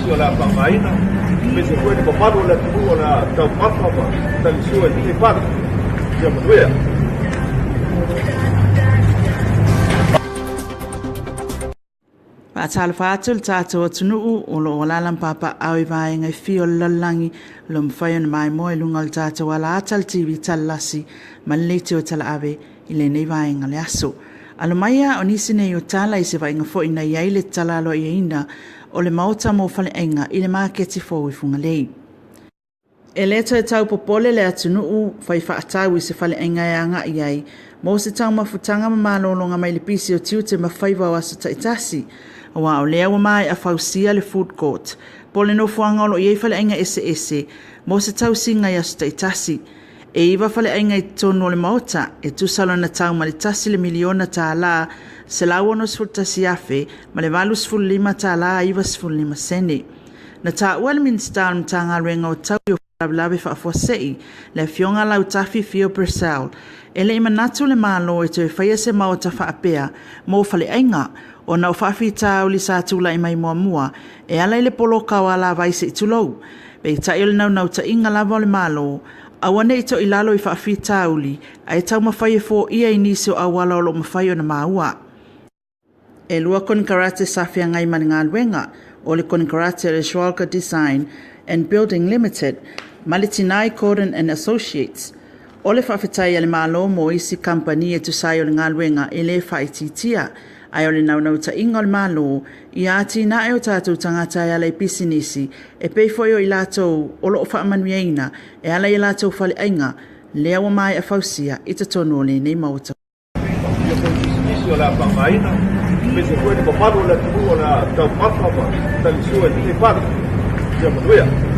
pisinisi o le a faaaogaina, aemaise foi le mamalu o le atunuu o le a taumafa ma talisua i lenei fale. Ia manuia. Faatalofa atu le tatou atunuu o lo o alaala ma papaaao i vaega e fia o le lalolagi o lo o mafai ona maimoa i luga o le tatou alaata le TV Talelasi ma le leitio talaave i lenei vaega o le aso. Alo maia o nisi nei o tala i se vaaiga foi na i ai le tatala aloaiaina o le Maota mo Faleaiga i le maketi fou i Fugalei. E le toe tau popole le atunuu fai faatau i se faleaiga e agai ai mo se taumafutaga ma malologa mai le pisi o tiute ma faiva o aso taitasi, aua o lea ua maea fausia le food court po o le nofoaga o lo o i ai faleaiga eseese mo se tausiga i aso taitasi. E iva faleaiga i totonu o le Maota, e tusa lona tau ma le tasi le miliona tala, $161,085.95. Na taua e le Minisita o le Matagaluega o Taui o Faalavelave Faafuasei, le Afioga Lautafi Fio Purcell, e le i manatu le Malo e toe faia se maota faapea mo faleaiga, ona o faafitauli sa tulai mai muamua e ala i le poloka o alavai se i tulou. Peitai o le naunautaiga lava o le Malo, aua ne i toilalo i faafitauli ae taumafai e foia i nisi o auala o lo o mafai ona maua. E lua konekarate sa feagai ma le galuega, o le konekarate a le Schwalger Design and Building Limited ma le Tinai Gordon and Associates. O le faafetai a le Malo mo isi kamupani e tusa ai o le galuega e le faaitiitia, ae o le naunautaiga o le Malo ia atinae o tatou tagata e ala i pisinisi e pei foi o i latou o lo o faamanuiaina e ala i a latou faleaiga lea ua maea fausia i totonu o lenei Maota. Ia foi pisinisi o le a faaaogaina, aemaise foi le mamalu o le atunuu o le a taumafa ma talisua i lenei fale. Ia manuia.